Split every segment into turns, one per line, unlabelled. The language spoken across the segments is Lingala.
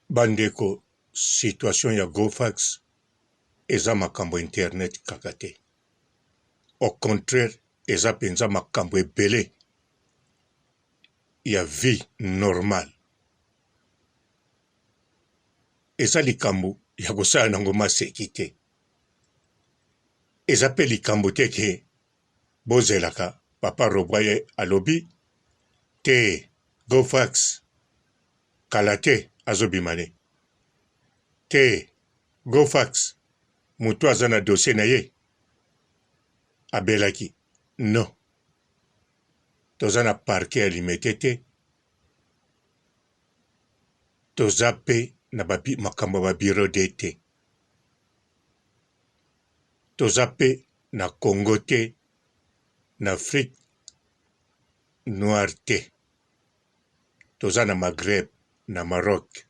Bandeko situation ya Gofax eza makambo internet kaka te. Au contraire eza penza makambo ebele ya vie normale. Eza likambo ya kosala nango maseki te. Eza pe likambo te ke bozelaka papa Robwa ye alobi te Gofax kala te azo bima ne te Gofax mutu aza na dossier na ye abelaki non toza na parquet ya limete te toza pe na ba makambo ya ba bureau de te toza pe na Congo te na Afrique noire te toza na Maghreb na Maroc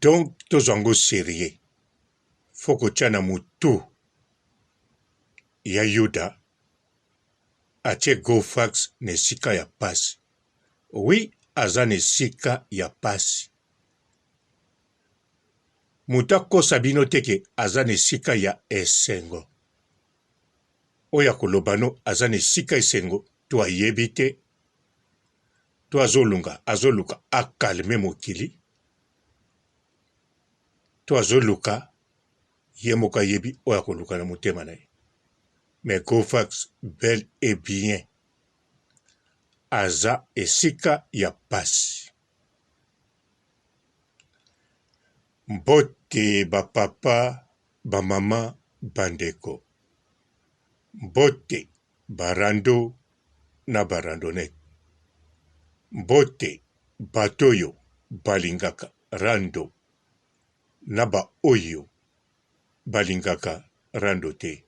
donc tozwa yango serieux faut kotia na mutu ya Yuda atie Gofax na esika ya pasi oui aza na esika ya pasi moto akosa bino te ke aza na esika ya esengo Oyo akoloba no aza na esika esengo to ayebi te to azolunga azoluka a calme mokili to azoluka ye moko ayebi oyo akoluka na motema na ye mais Gofax bel et bien aza esika ya pasi. Mbote ba papa ba mama ba ndeko mbote ba rando na ba randonnette mbote bato oyo balingaka rando na ba oyo balingaka rando te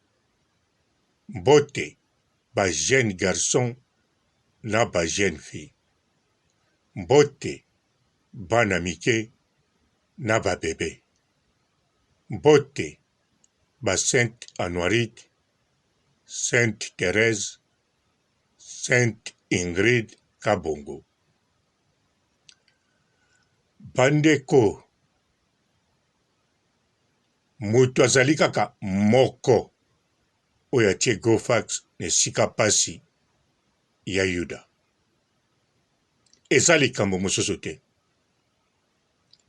mbote ba jeune garçon na ba jeune fille mbote bana mike na ba bebe. Mbote ba sainte Anuarite, sainte Therèse, sainte Ingrid Kabongo. Bandeko, moto azali kaka moko oyo atie Gofax na esika pasi ya Yuda. Eza likambo mosusu te.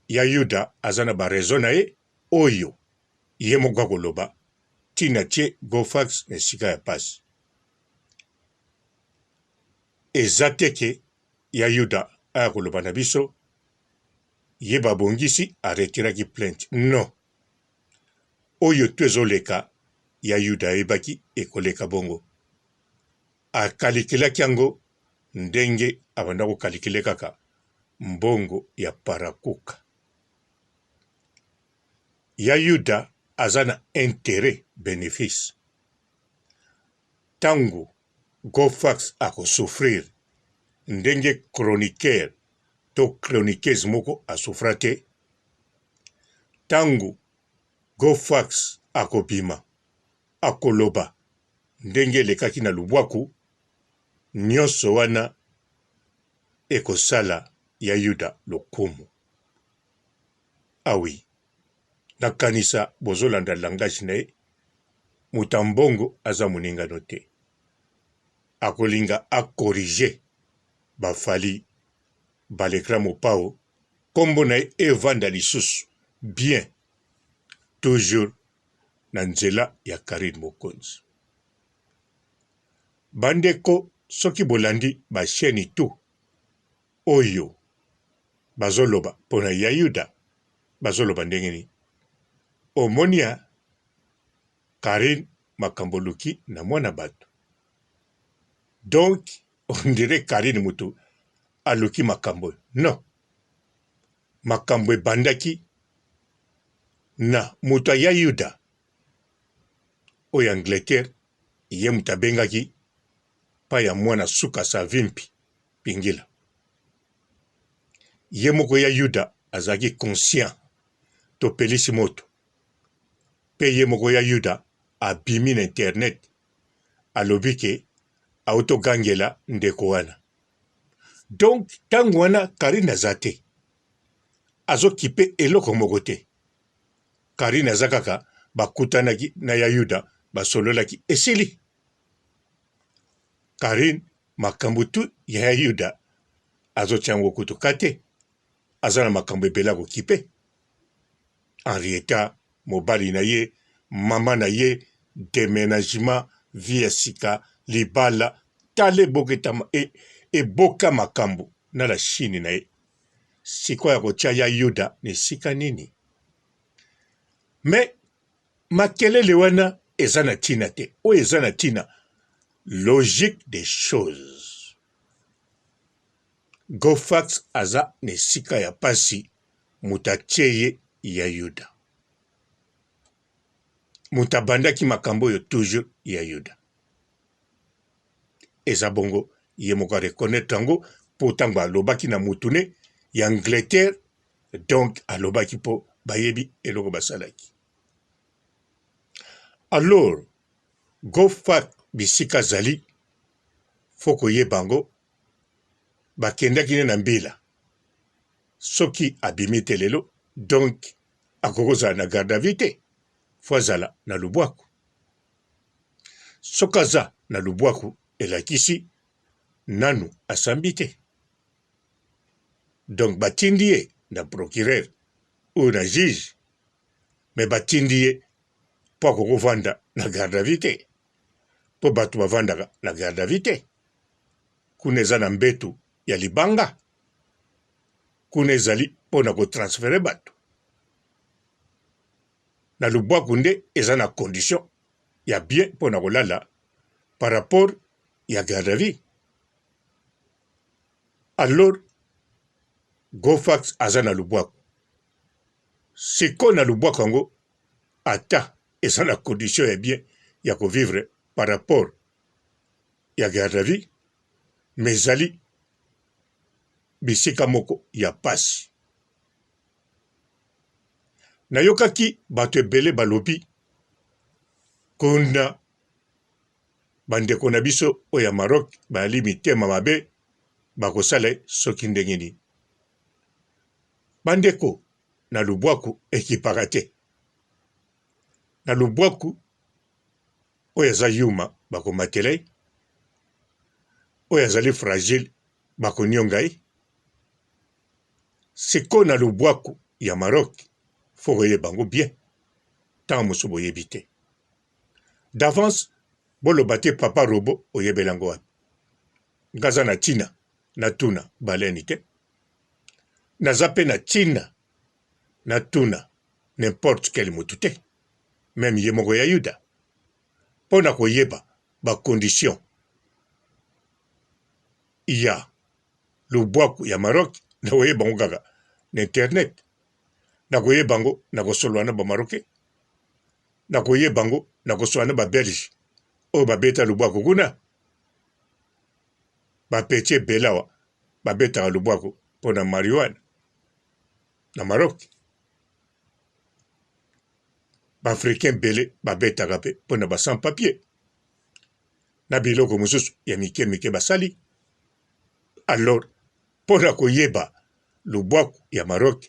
Ya Yuda aza na ba raison na ye oyo ye moko akoloba tina atie Gofax na esika ya pasi. Eza te ke ya Yuda aya koloba na biso ye babongisi a retiraki plainte non. Oyo tout ezoleka ya Yuda ayebaki ekoleka bongo. A calculaki yango ndenge abanda ko calculer kaka mbongo ya parakuka. Ya Yuda aza na interet benefice. Tango Gofax ako souffrir ndenge chroniqueur to chroniqueuse moko a souffra te, tango Gofax akobima akoloba ndenge elekaki na lubwaku, nyonso wana ekosala ya Yuda lokumu. Ah oui, nakanisa bozolanda langage na ye, moto ya mbongo aza moninga no te. Akolinga a corriger ba Fally, ba le grand Mopao, kombo na ye evanda lisusu bien toujours na nzela ya Carine Mokonzi. Ba ndeko soki bolandi ba chaine tout oyo bazo loba pona ya Yuda bazo loba ndenge nini? Omoni ya Carine makambo oluki na mwana batu donc on dirait Carine mutu aluki makambo oyo non makambo ebandaki na moto ya Yuda oyo Angleterre ye moto abengaki pa ya mwana suka Savimbi Pingila ye moko ya Yuda azalaki conscient topelisi moto pe ye moko ya Yuda abimi na internet alobi ke auto gangela ndeko wana. Donc tango wana Carine aza te, azo kipe eloko moko te. Carine aza kaka bakutanaki na ya Yuda basololaki esili. Carine makambo tout ya ya Yuda azotia yango kutu ka te, aza na makambo ebele akokipe. Henrietta mobali na ye, mama na ye, demenagement, vie ya sika, libala, tala eboketama e, eboka makambo na la Chine na ye. Sikoyo akotia ya Yuda na esika nini? Mais makelele wana eza na tina te. Oyo eza na tina, logique des choses. Gofax aza na esika ya pasi moto atie ye ya Yuda. Moto abandaki makambo oyo toujours ya Yuda. Eza bongo ye moko a reconnaitre yango mpo ntango alobaki na mutu ne ya Angleterre donc alobaki mpo bayebi eloko basalaki. Alors Gofax bisika azali fo koyeba yango bakendaki ne na mbila soki abimi te lelo donc akoki kozala na garde à vue te fo azala na lubwaku soki aza na lubwaku elakisi nanu asambi te donc batindi ye na procureur oyo na juge me batindi ye mpo akoki kovanda na garde à vue te mpo bato bavandaka na garde à vue te kuna eza na mbetu ya libanga kuna ezali mpo na kotransfere bato na lubwaku nde eza na condition ya bien mpo na kolala par rapport ya garde à vue alors Gofax aza na lubwaku sikoyo na lubwaku yango ata eza na condition ya bien ya kovivre par rapport ya garde à vue mais ezali bisika moko ya pasi. Nayokaki bato ebele balobi kuna bandeko na biso oyo ya Maroc bayali mitema mabe bakosala soki ndenge nini. Bandeko na lubwaku ekipaka te. Na lubwaku oyo aza yuma bakomatela ye, oyo azali fragile bakonionga ye. Sikoyo na lubwaku ya Maroc faut koyeba yango bien, ntango mosusu boyebi te d'avance boloba te papa robo oyebela yango wapi? Nga aza na ntina natuna balene te, naza mpe na ntina natuna n'importe quel mutu te meme ye moko ya yuda mpo na koyeba ba condition ya lobwaku ya Maroc nakoyeba yango kaka na internet nakoyeba yango nakosolola na ba marocain nakoyeba yango nakosolola na ba belge oyo babeta lobwaku kuna ba petit ebele awa babetaka lobwaku mpo na marijuana na Maroc ba africain ebele babetaka mpe mpo na ba sans papier na biloko mosusu ya mike mike basali alors mpo na koyeba lobwaku ya Maroc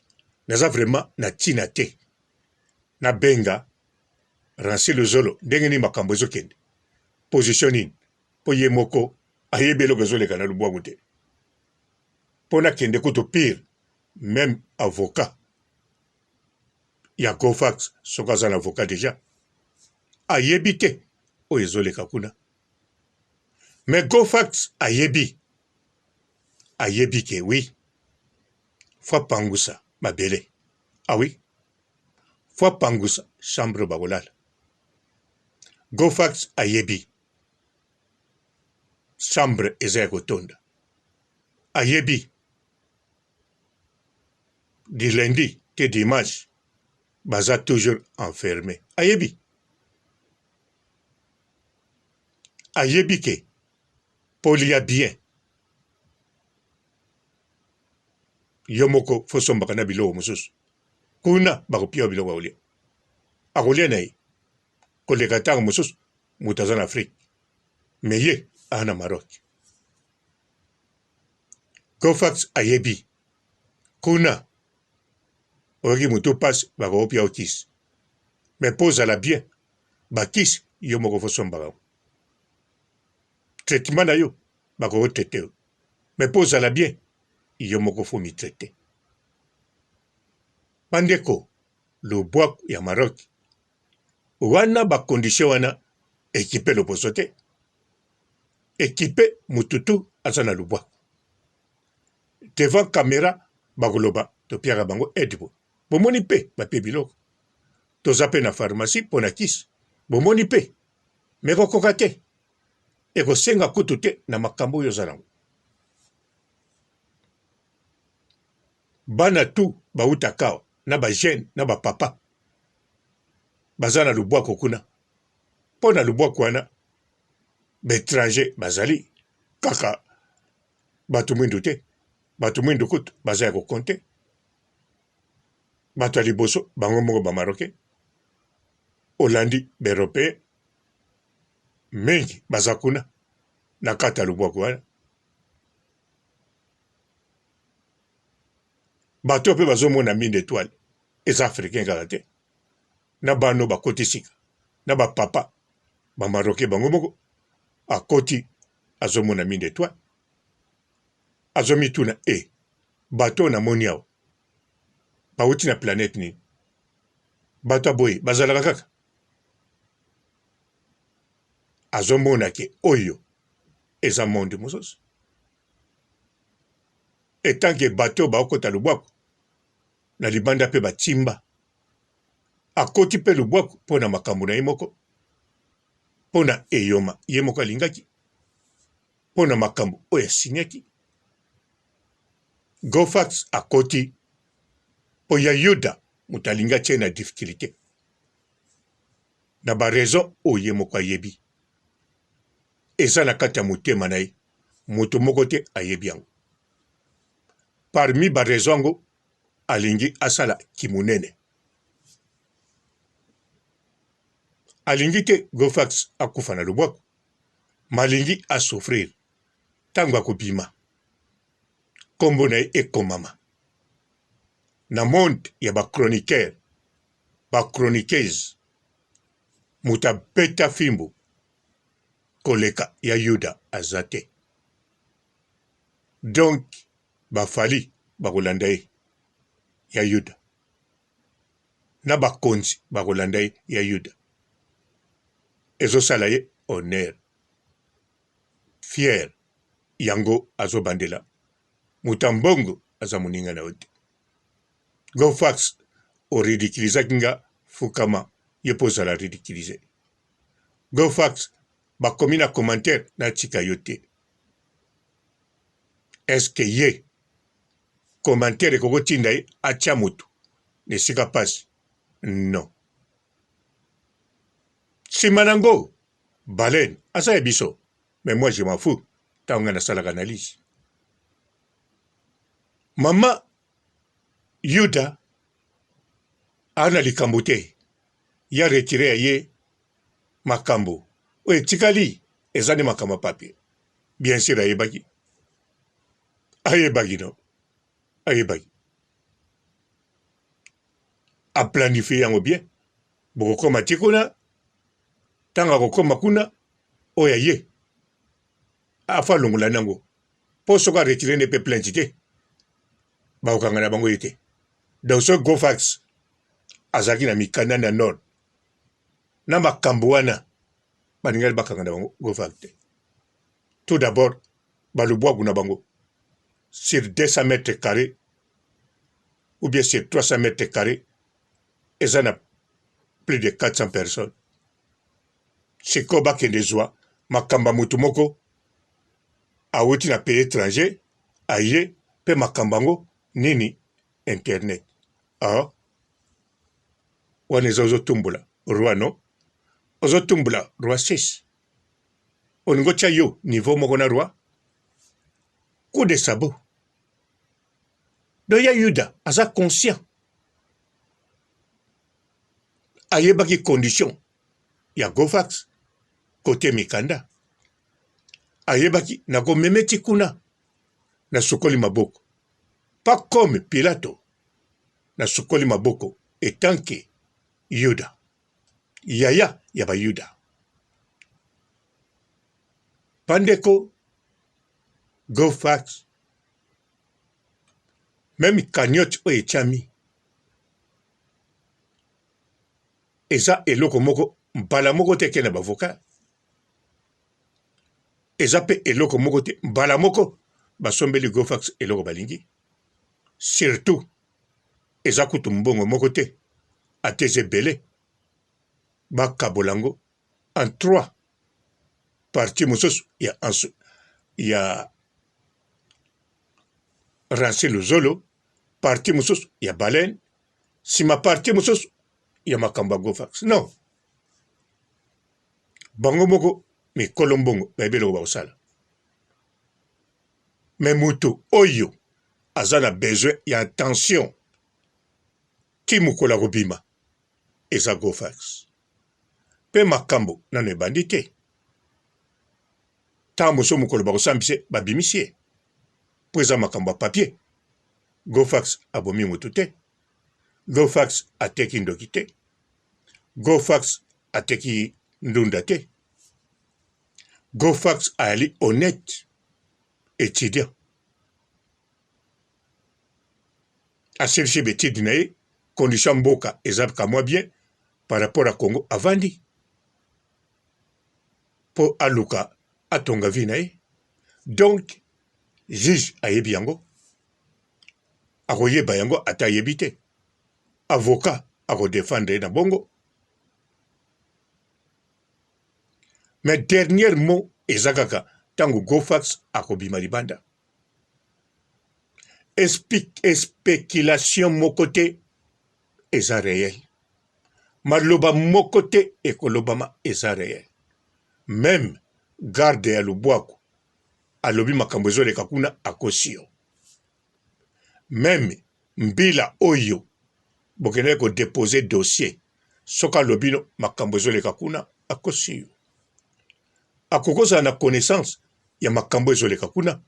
naza vraiment na ntina te nabenga Ransi Luzolo ndenge nini makambo ezokende position nini mpo ye moko ayebi eloko ezoleka na lobwaku te mpo nakende kutu pire meme avocat ya Gofax soki aza na avocat deja ayebi te oyo ezoleka kuna mais Gofax ayebi ayebi ke oui fo apangusa mabele ah oui fo apangusa chambre bakolala Gofax ayebi chambre eza ya kotonda ayebi du lundi te dimanche baza toujours enferme ayebi ayebi ke polia bien yo moko fosombaka na biloko mosusu kuna bakopia biloko ya kolia akolia na ye koleka ntango mosusu moto aza na afrike me ye aza na maroc. Gofax ayebi kuna oyoki mutu pasi bakopia yo kisi mais po ozala bien ba kisi yo moko fo sombaka yango traitement na yo bakoki traite yo mais po ozala bien yo moko fo mi traite bandeko lobwaku ya Maroc wana ba condition wana ekipe loposo te ekipe mututu aza na lobwaku devant camera bakoloba topiaka bango aide bo bomoni mpe bapie biloko toza mpe na pharmacie mpo na kisi bomoni mpe me kokoka te ekosenga kutu te na makambo oyo oza nango bana tu bawutaka awa na ba jeune na ba papa baza na lubwako kuna mpo na lubwako wana ba etranger bazali kaka bato mwindu te bato mwindu kutu baza ya kokonte bato ya liboso bango moko ba marocain olandi ba europeen mingi baza kuna na kati ya lubwaku wana bato oyo mpe bazomona mine etoile eza africain kaka te na bano bakoti sika na bapapa bamaroke bango moko akoti azomona mine etoile azomituna e eh, bato oyo namoni awa bawuti na planète nini bato ya boye bazalaka kaka azomona ke oyo eza monde mosusu etanke bato oyo bakokota lobwaku na libanda mpe batimba akoti mpe lobwaku mpo na makambo na ye moko mpo na eyoma ye moko alingaki mpo na makambo oyo asinyaki Gofax akoti mpo ya Yuda moto alingi atie na difficulté na ba raison oyo ye moko ayebi eza na kati ya motema na ye moto moko te ayebi yango parmi ba raison yango alingi asala kimunene alingi te Gofax akufa na lobwaku malingi a souffrir ntango akobima nkombo na ye ekomama na monde ya ba chroniqueur ba chroniqueuse moto abeta fimbu koleka ya Yuda aza te donc ba Fally bakolanda ye ya Yuda na bakonzi bakolanda ye ya Yuda ezosala ye honneur fier yango azobandela moto ya mbongo aza moninga na yo te gofax oridiculizaki nga fukama ye mpo ozala ridiculize gofax bakomi na commentaire natika yo te eske ye commentaire ekoki kotinda ye atya motu na esika mpasi non nsima na yango baleine aza ya biso mais moi je m'en fous ntango ngai nasalaka analyse mama yuda aa na likambo te ya retire ya ye makambo oyo etikali eza nde makambo ya papier bien sûr ayebaki ayebaki no ayebaki aplanifie yango bien bokokoma ti kuna ntango akokoma kuna oyo aye afa alongola nango mpo soki aretire nde mpe plainte te bakokanga na bango ye te donc soki gofax azalaki na mikanda na nord na makambo wana balingaki bakanga na bango gofax te tout d'abord balubwaku na bango sur 200 mètres carrés ou bien sur 300 mètres carrés eza na plus de 400 personnes sikoyo bakende zwa makambo ya motu moko awuti na pays étranger aye mpe makambo yango nini internet ah wana eza ozotumbola roi no ozotumbola roi 6 olingi otya yo niveau moko na roi coup de sabot donc ya yuda aza conscient ayebaki condition ya gofax kote mikanda ayebaki nakomeme ti kuna. Nasukoli maboko. Pas comme Pilato. Nasukoli maboko etant que Yuda. Yaya ya ba Yuda. Bandeko, go fax. Meme cagnotte oyo etiami eza eloko moko mbala moko te ekende bavoka eza mpe eloko moko te mbala moko basombeli gofax eloko balingi surtout eza kutu mbongo moko te ata eza ebele bakabola yango en trois partie mosusu ya, ya Rancy Luzolo, partie mosusu ya baleine, sima partie mosusu ya makambo ya Gofax. Non, bango moko mikolo mbongo bayebi eloko bakosala. Me moto oyo aza na besoin ya attention ti mokolo akobima eza Gofax. Mpe makambo nano ebandi te. Ntango mosusu mokolo bakosambisa ye, babimisi ye mpo eza makambo ya papier. Gofax abomi moto te. Gofax ateki ndoki te. Gofax ateki ndunda te. Gofax ayali honnête étudiant. Asilisi betide na ye, condition mboka eza kamwa bien par rapport à Congo avandi. mpo aluka atonga vie na ye donc juge ayebi yango akoyeba yango ata ayebi te avocat akodefendre ye na bongo mais dernier mot eza kaka ntango gofax akobima libanda Especulation moko te eza reel. Maloba moko te ekolobama eza reel. Meme garde ya lubwaku alobi makambo ezoleka kuna akosi yo. Meme mbila oyo bokendaki ko deposer dossier soki alobi no makambo ezoleka kuna akosi yo. Akoki kozala na connaissance ya makambo ezoleka kuna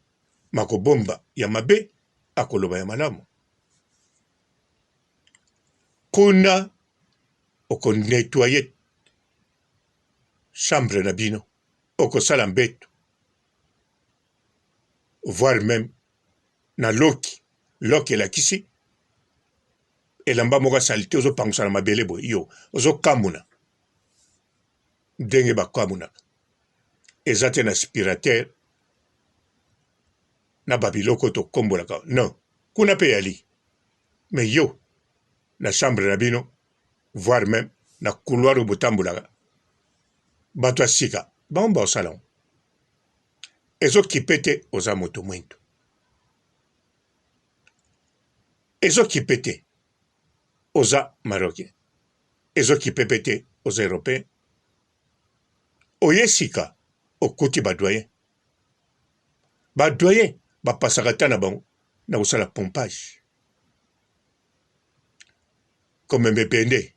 makobomba ya mabe akoloba ya malamu. Kuna oko nettoyer chambre na bino, okosala mbeto voire meme na loki loki elakisi elamba moko ya salite ozopangusa na mabele boye yo ozokamuna ndenge bakamunaka eza te na aspirateur na ba biloko tokombolaka non kuna pe yali mais yo na chambre na bino voire meme na couloir oyo botambolaka bato ya sika bango bakosala yango ezokipe te oza moto mwindu ezokipe te oza marocain ezokipe pe te oza européen oye sika okuti ba doyen ba doyen bapasaka ta na bango na kosala pompage komembe pende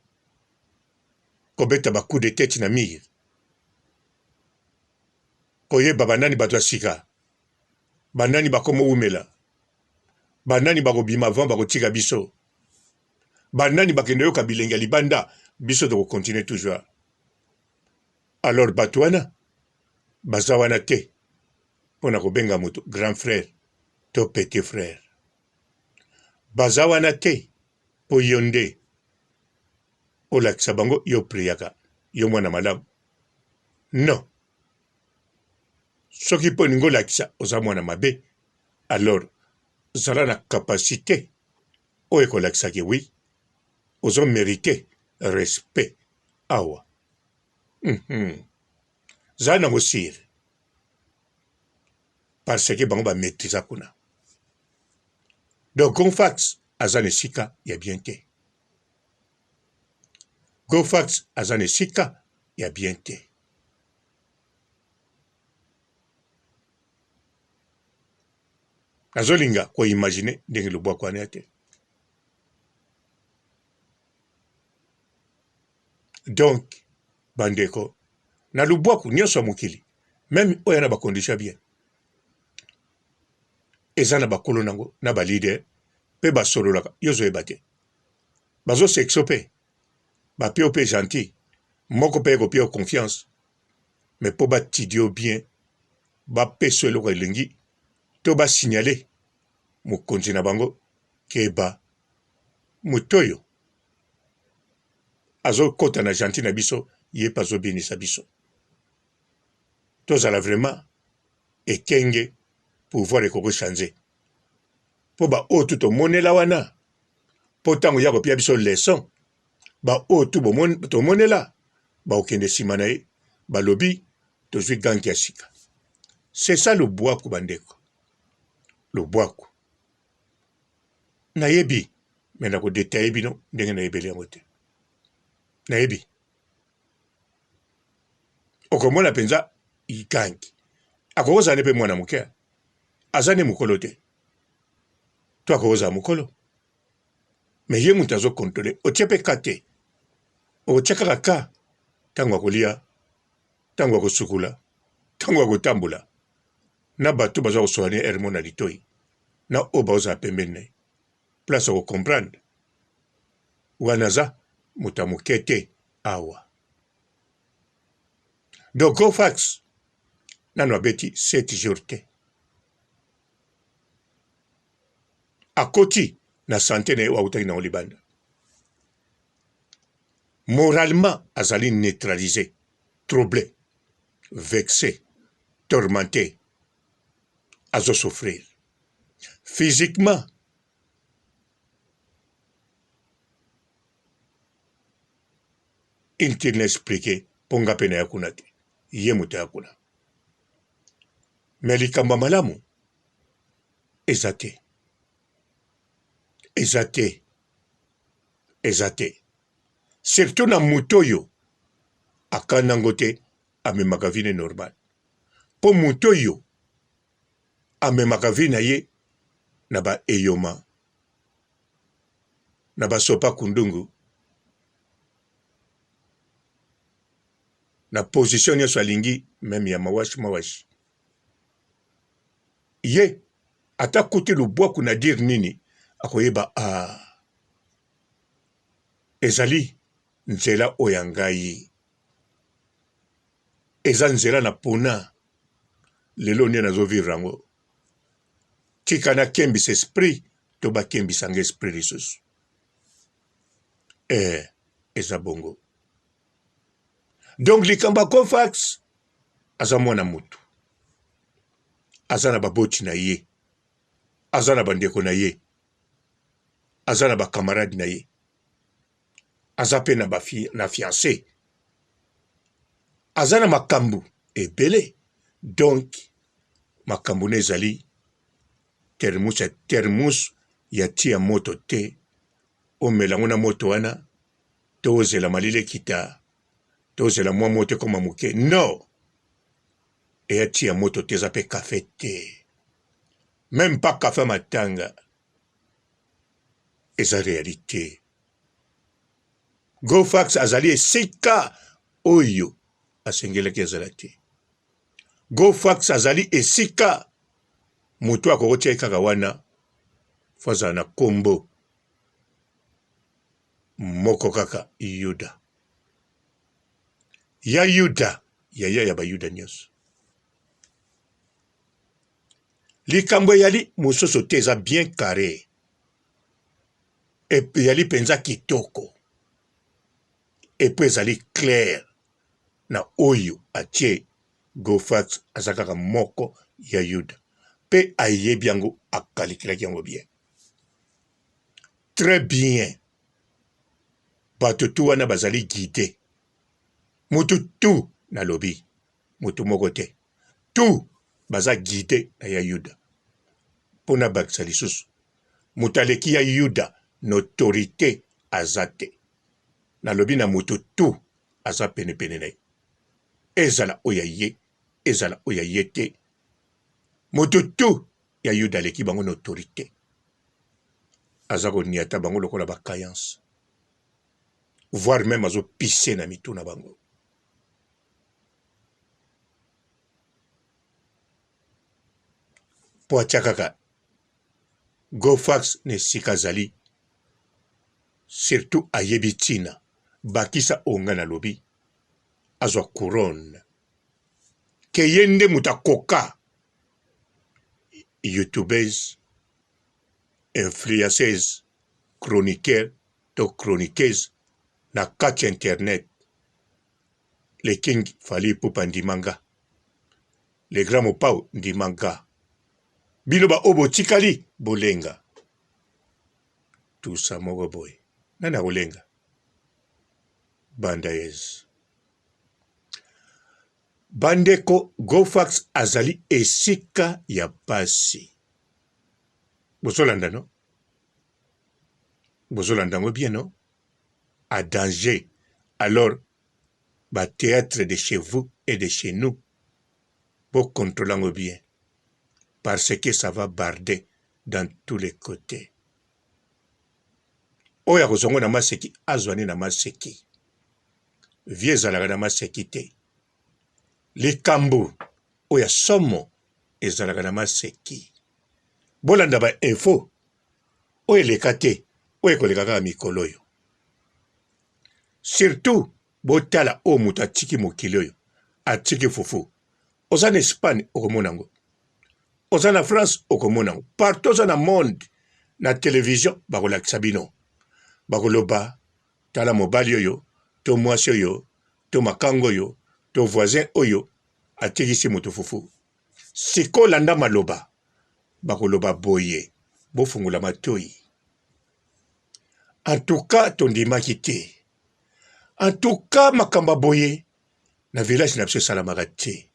kobeta ba coup de tete na mire koyeba banani bato ya sika banani bakomowumela banani bakobima avant bakotika biso banani bakende yoka bilenge ya libanda biso tokokontinue toujours alors bato wana baza wana te mpo na kobenga moto grand frère to petit frère baza wana te mpo yo nde olakisa bango yo priaka yo mwana malamu non soki mpo olingi olakisa oza mwana mabe alors zala na capacité oyo ekolakisa ke oui ozo merite respect awa mm -hmm. zala nango sire parce que bango ba maîtrisa kuna donc gonfax aza na esika ya bien te gofax aza na esika ya bien te nazolinga koimagine ndenge lobwako wana ya te donc bandeko na lubwaku nyonso ya mokili meme oyo na bacondition ya bien. Eza na bakolo nango na ba leader pe basololaka yo ozoyeba te. Bazo sexo pe ba pio pe gentil moko pe ekopia yo confiance mais po ba tidi yo bien ba pesa yo eloko elingi to ba signaler mokonzi na bango keba moto oyo azokota na gentil na biso ye pe azobinisa biso tozala vraiment ekenge pouvoir ekoki changer po ba oyo tout tomonela wana po ntango ya kopia biso leçon ba oyo tout tomonela bakokende nsima na ye balobi tozwi ganki ya sika. C'est ça lobwaku bandeko, lobwaku. Nayebi mais nako detailler bino ndenge nayebeli yango te. Nayebi okomona mpenza ganki akoki kozala nde mpe mwana moke, aza nde mokolo te, to akoki kozala mokolo mais ye moto azo controle otie mpe ka te okotia kaka ka ntango akolia ntango akosukola ntango akotambola na bato baza kosola ne hermo na litoi na oyo baozala pembeni na ye place ako comprendre wana aza moto ya moke te awa donc gofax nano abeti 7 jours te akoti na sante na ye oyo awutaki nango libanda moralement azali neutralise trouble vexe tourmente azo souffrir physiquement inutile na explique mpo nga mpe naya kuna te ye moto aya kuna me likambo ya malamu eza te eza te eza te surtout na moto oyo akana yango te amemaka vie ne normal mpo moto oyo amemaka vie na ye na ba eyoma na basopa kundungu na position nyonso alingi meme ya mawashi mawashi ye ata kuti lubwaku na dire nini akoyeba ah, ezali nzela oyo ya ngai eza nzela na pona lelo nde nazo vivre yango tika nakembisa esprit to bakembisa nga esprit lisusu eh, eza bongo donc likambo ya cofax aza mwana mutu aza na baboti na ye aza na bandeko na ye aza na bacamarade na ye aza mpe na, na fiance aza na makambo ebele donc makambo na ezali thermos ya thermos ya tia moto te omela yango na moto wana to ozela malili ekita to ozela mwa moto ekoma moke no eya tia moto te eza mpe kafe te meme pas kafe ya matanga eza realite gofax azali esika oyo asengelaki azala te gofax azali esika moto akokotia ye kaka wana fo azala na kombo moko kaka yuda ya yuda yaya ya bayuda nyonso Likambo eyali mosusu te eza bien carre eyali mpenza kitoko epuis ezali claire na oyo atie Gofax aza kaka moko ya Yuda mpe ayebi yango akalikilaki yango bien très bien bato tu wana bazali guide mutu tu nalobi moto moko te tout baza guide na ya yuda mpo nabakisa lisusu moto aleki ya yuda na autorite aza te nalobi na moto tout aza penepene na ye ezala oyo ya ye ezala oyo ya ye te moto tout ya yuda aleki bango na autorite aza koniata bango lokola ba kayance voire meme azopise na mitu na bango mpo atya kaka Gofax na esika azali surtout ayebi tina bakisa oyo nga nalobi azwa couronne ke ye nde moto akoka youtubeuse influenceuse chroniqueur to chroniqueuse na kati ya internet le king Fally Ipupa ndima nga le grand mopao ndima nga bino ba oyo botikali bolenga tusa moko boye nani akolenga bandayez bandeko gofax azali esika ya pasi bozolanda no bozolanda yango bien no a danger alors ba theatre de chez vous et de chez nous bo controle yango bien parce que ça va barder dans tous les côtés oyo akozwa yango na maseki azwa nde na maseki vie ezalaka na maseki te likambo oyo ya somo ezalaka na maseki bolanda ba info oyo eleka te oyo ekoleka kaka mikolo oyo surtout botala oyo moto atiki mokili oyo atiki fufu oza na Espagne okomona yango oza na France okomona yango partout oza na monde na television bakolakisa bino bakoloba tala mobali oyo to mwasi oyo to makango oyo to voisin oyo atikisi moto fufu sikoyo landa maloba bakoloba boye bofungola matoi en tout cas tondimaki te en tout cas makambo ya boye na village na biso esalamaka te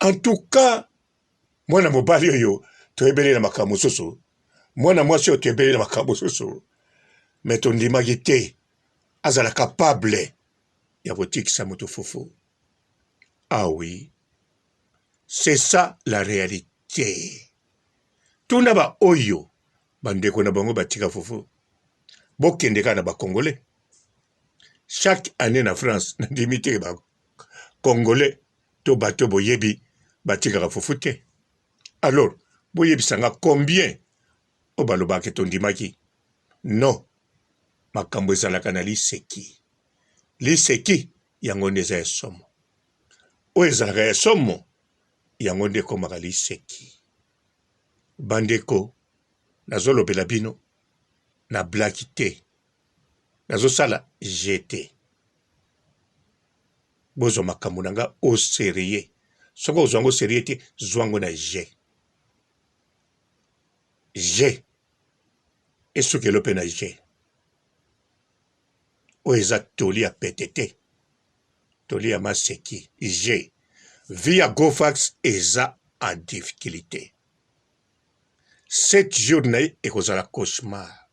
en tout cas mwana mobali oyo toyebeli na makambo mosusu mwana mwasi oyo toyebeli na makambo mosusu me tondimaki te azala capable ya kotikisa moto fufu ah oui c'est ça la réalité tuna baoyo bandeko na bango batika fufu bokende kaka na bacongolais chaque année na France nandimi te ba congolais to bato boyebi batikaka fufu te alors boyebisa nga combien oyo balobaka tondimaki non makambo ezalaka na liseki liseki yango nde eza ya somo oyo ezalaka ya somo yango nde ekomaka liseki bandeko nazolobela bino na blaki te nazosala je te bozwa makambo na nga au serieux soki ozwa yango serieux te zwa yango na je je esukelo mpe na je oyo eza toli ya pete te toli ya maseki je vie ya gofax eza en difficulté 7 jours na ye ekozala cauchemar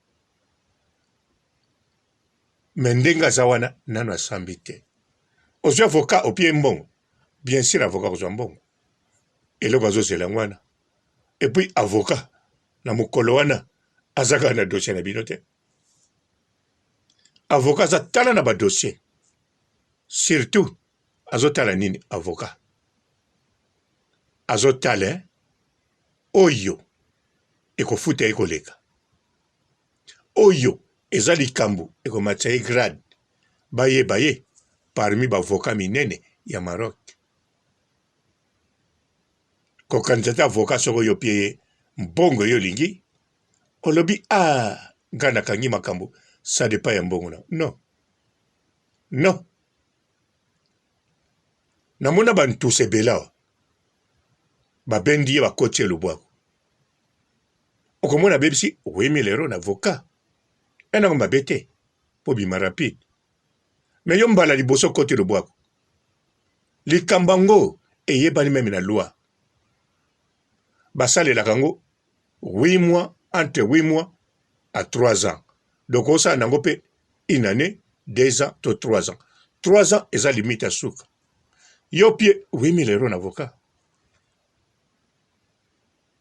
me ndenge aza wana nano asambi te ozwi avocat opie mbongo bien sûr avocat akozwa mbongo eloko azozela yango wana epuis avocat na mokolo wana aza kaka na dossier na bino te avocat aza tala na badossier surtout azotala nini avocat azotala oyo ekofuta ye koleka oyo eza likambo ekomatisa ye grade bayeba ye parmi bavoka minene ya Maroc. Kokanisa te avocat soki oyo opie ye mbongo yo olingi olobi a ah, nga nakangi makambo ça dépend ya mbongo na non non namona bantusa ebele awa babendi ye bakoti ye lobwaku okomona abebisi 8000 euro na avocat enango mabe te mpo bima rapide me yo mbala liboso okoti lobwaku likambo yango eyebani meme na loi basalelaka yango 8 mois entre 8 mois à 3 ans donc osala nango mpe une année 2 ans to 3 ans 3 ans eza limite ya suka yo pie 8000 euro na avocat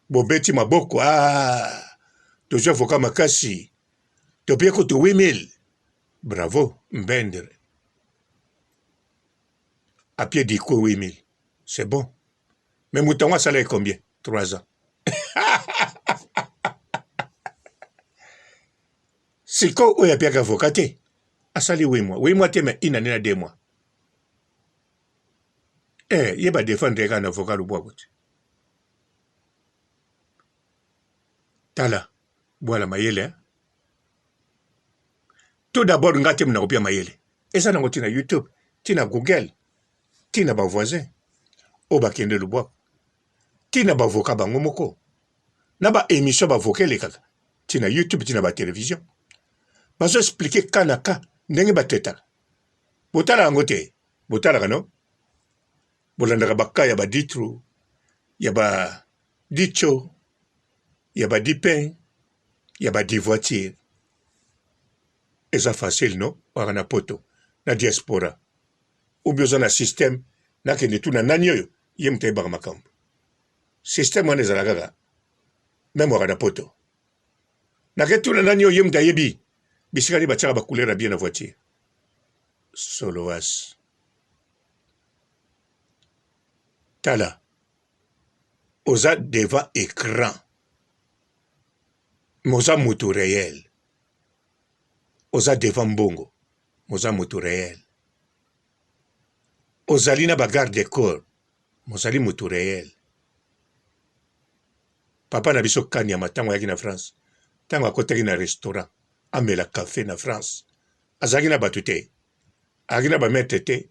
bobeti maboko ah, tozwi avocat makasi topie kutu 8000 bravo mbendre apie diko 8000 c'est bon mais moto yango asalaki combien 3 ans. Sikoyo oyo apiaka avocat te asali 8 mois, 8 mois te mais une année na 2 mois. Eh, ye ba defendre ye kaka na avocat lubwako te. Tala, bwala mayele hein? Tout d'abord nga te mna kopia mayele. Eza nango tina YouTube, tina Google, tina ba voisin oyo bakende lubwako, tina ba avocat bango moko. Na ba emission ba avocat elekaka tina YouTube, tina ba television. Bazo expliquer cas na cas ndenge ba traitaka. Botala yango te, botalaka no? Bolandaka ba cas ya ba Ditru, ya ba Dicho, ya ba Dipin, ya ba Divoiture. Eza facile no? Waka na poto, na diaspora. Ou bien oza na système, nakende tuna nani oyo, ye moto ayebaka makambo. Système wana ezala kaka meme waka na poto. Nake tuna nani oyo, ye moto ayebi bisika nini batiaka ba couleur ya bien na voiture. Soloas. Tala, oza devant ecran, mais oza mutu reel. Oza devant mbongo, mais oza mutu reel. Ozali na ba garde corps, mais ozali mutu reel. Papa na biso Kaniama tango ayaki na France, tango akotaki na restaurant amela cafe na France, azalaki na batu te, azalaki na ba maitre te,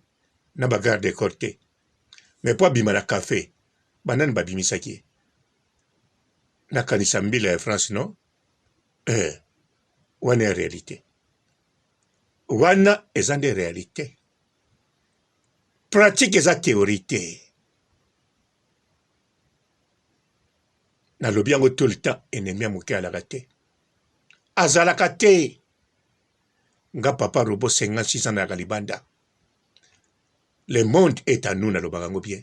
na ba garde corps te. Mais po abima na cafe, ba nani babimisaki ye? Nakanisa mbila ya France non? Eh, wana ya realite. Wana eza nde realite. Pratique eza theorie te. Nalobi yango tout le temps, ennemi ya moke alaka te. Azalaka te. Nga papa robot 56 ans nayaka libanda. Le monde est à nous, nalobaka yango bien.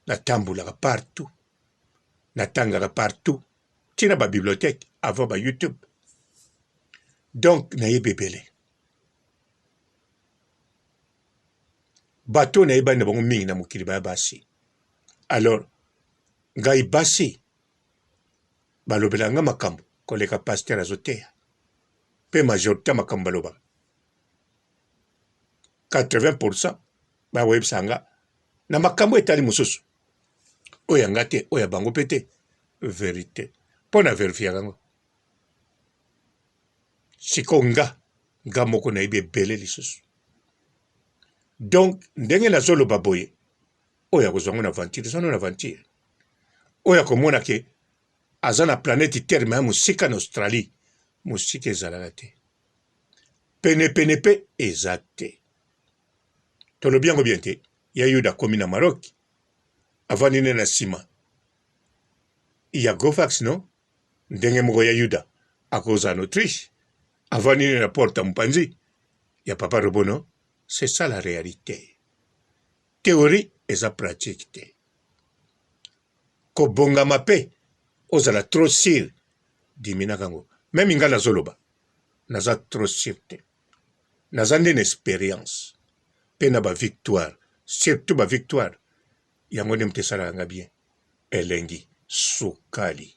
Natambolaka partout. Natangaka partout. Tina ba bibliothèque avant ba YouTube. Donc nayebi ebele. Bato nayebani na bango mingi na mokili baya basi. Alors ngai basi balobela nga makambo koleka pasteur azoteya pe majorité ya makambo balobaka 80% bakoyebisa nga na makambo etali mosusu oyo ya nga te oyo ya bango pe te verite mpo na verifiaka yango sikoyo nga nga moko nayebi ebele lisusu donc ndenge nazoloba boye oyo akozwa yango na aventure eza no na aventure oyo akomona ke aza na planète terre me ya mosika na australie mosika ezalaka te penepene mpe eza te tolobi yango bien te ya yuda akomi na maroc avandi nde na nsima ya gofax no ndenge moko ya yuda akozala na autriche avandi nde na porte ya mopanzi ya papa robono c'est ça la réalité théorie eza pratique te kobongama pe ozala trop sur diminaka yango meme nga nazoloba naza trop sur te naza nde na experience pe na ba victoire surtout ba victoire yango nde moto esalaka nga bien elengi sukali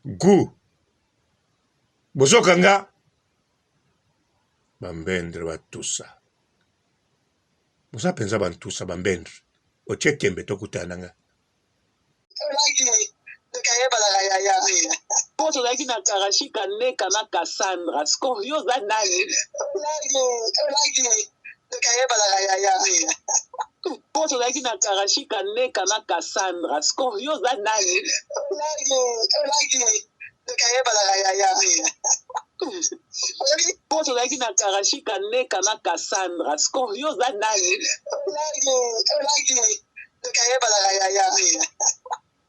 gout bozoka nga bambendre batusa boza mpenza bantusa bambendre otie tembe tokutana na nga
Po tozalaki na Karashika Neka na Cassandra sikoyo yo oza nani? Po tozalaki na Karashika Neka na Cassandra sikoyo yo oza nani? Po tozalaki na Karashika Neka na Cassandra sikoyo yo oza nani?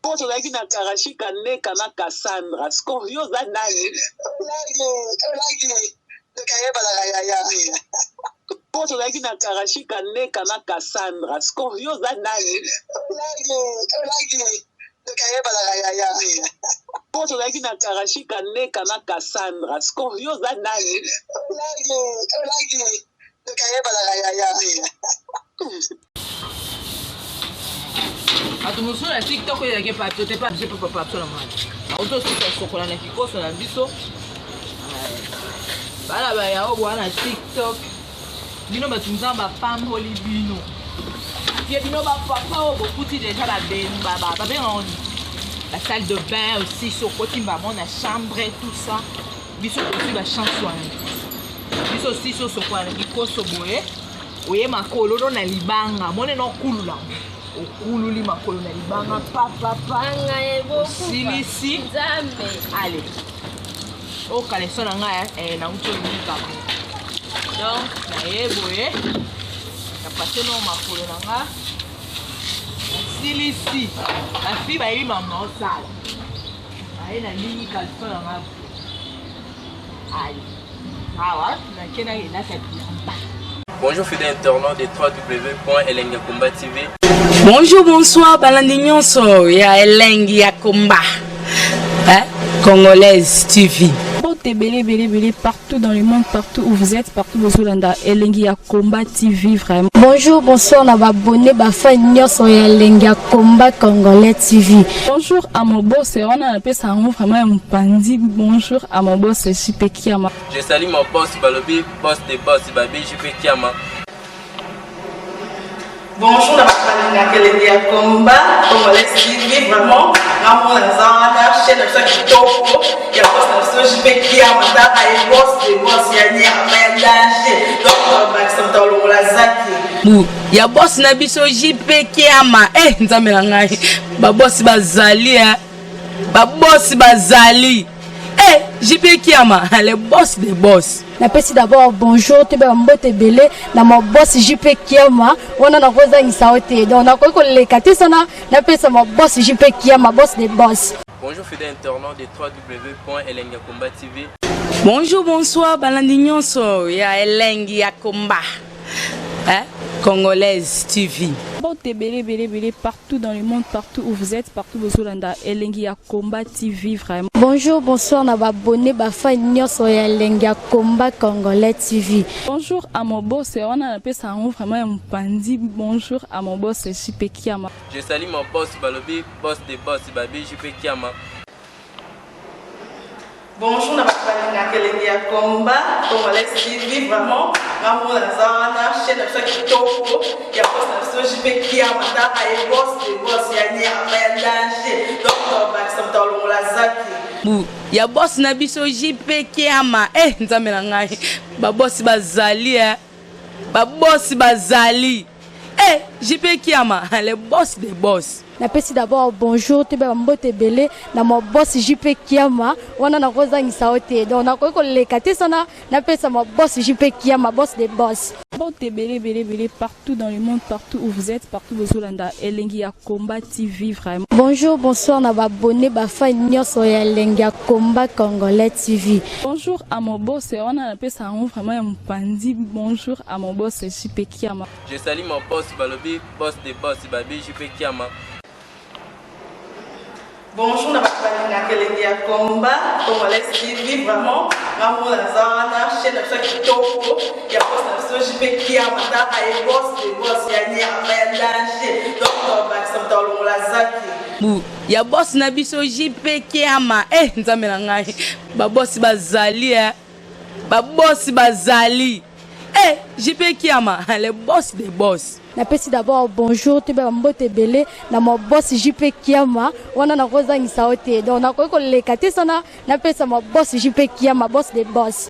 Po tozalaki na Karashika Neka na Cassandra sikoyo yo oza nani? Po tozalaki na Karashika Neka na Cassandra sikoyo yo oza nani? Po tozalaki na Karashika Neka na Cassandra sikoyo yo oza nani?
Bato mosusu na tiktok oyo ezalaki epa biso te epa biso epa papa biso na mwana auti osuka sokola na kikoso na biso. Bana ba yao boa na TikTok. Bino bato Nzambe apamboli bino. Ye bino ba papa oyo bokuti deja ba ba ba babenga ngo nini? Ba salle de bain aussi so okoti mbamo na chambre tout ça. Biso tozwi ba chance wana. Biso aussi so sokola na kikoso boye. Oye makolo no na libanga mone no kulula. Okululi makolo na libanga pa pa pa. Osilisi.
Nzambe.
Allez. Oyo caleçon na ngai eh, nauti olika donc naye boye na passe nao makolo na nga nasilisi bafi bayebi mama osala aye nalingi caleçon na nga ale awa nake nakelata bilamba.
Bonjour fidèles internautes de www.elengiyakomba TV.
Bonjour, bonsoir, balandi nyonso ya Elengi ya Komba. Hein? Congolaise TV.
Mbote ebele ebele ebele partout dans le monde, partout où vous êtes, partout bozolanda Elengi ya Combat TV vraiment.
Bonjour, bonsoir na ba abonné ba fan nyonso ya Elengi ya Combat Congolais TV.
Bonjour à mon boss, wana napesa yango vraiment ya mopanzi. Bonjour à mon boss JP Kiama.
Je salue mon boss Balobi, boss de boss Babi JP Kiama.
Bonjour na bato balingaka elengi ya combat congolais TV vraiment ngamona naza wana chaîne na biso ya kitoko ya boss na biso JP Kiama tala ye boss de boss ya nyama ya danger donc bakisa moto alongola zaki
Bu ya boss na biso JP Kiama eh nzambe na ngai ba boss bazali eh ba boss bazali eh JP Kiama le boss des boss.
Napesi d'abord bonjour toyeba mbote ebele na ma boss JP Kiama wana nakozangisa yo te donc nakoki koleka te sana napesa ma boss JP Kiama boss des boss.
Bonjour fidèles internautes de www.elengiyakomba TV.
Bonjour, bonsoir, balandi nyonso ya Elengi ya Komba. Hein? Congolaise TV.
Mbote ebele ebele ebele partout dans le monde, partout où vous êtes, partout bozolanda Elengi ya Combat TV vraiment.
Bonjour, bonsoir na ba abonné ba fan nyonso ya Elengi ya Combat Congolais TV.
Bonjour à mon boss, wana napesa yango vraiment ya mopanzi. Bonjour à mon boss JP Kiama.
Je salue mon boss Balobi, boss de boss Babi JP Kiama.
Bonjour na bato balingaka elengi ya combat congolais TV vraiment ngamona naza wana chaîne na biso ya kitoko ya boss na biso JP Kiama tala ye boss de boss ya nyama ya danger donc bakisa moto alongola zaki.
Bu ya boss na biso JP Kiama eh nzambe na ngai ba boss bazali eh ba boss bazali eh JP Kiama le boss des boss.
Napesi d'abord bonjour toyeba mbote ebele na ma boss JP Kiama wana nakozangisa yo te donc nakoki koleka te sana napesa ma boss JP Kiama boss des boss.
Mbote ebele ebele ebele partout dans le monde, partout où vous êtes, partout bozolanda Elengi ya Combat TV vraiment.
Bonjour, bonsoir na ba abonné ba fan nyonso ya Elengi ya Combat Congolais TV.
Bonjour à mon boss, wana napesa yango vraiment ya mopanzi. Bonjour à mon boss JP Kiama.
Je salue mon boss Balobi, boss de boss Babi JP Kiama.
Bonjour na bato balingaka elengi ya combat congolais TV vraiment ngamona naza wana chaîne na biso ya kitoko ya boss na biso JP Kiama tala ye boss de boss ya nyama ya danger donc bakisa moto alongola zaki.
Bu ya boss na biso JP Kiama eh nzambe na ngai ba boss bazali eh ba boss bazali eh JP Kiama le boss des boss.
Napesi d'abord bonjour toyeba mbote ebele na ma boss JP Kiama wana nakozangisa yo te donc nakoki koleka te sana napesa ma boss JP Kiama boss des boss.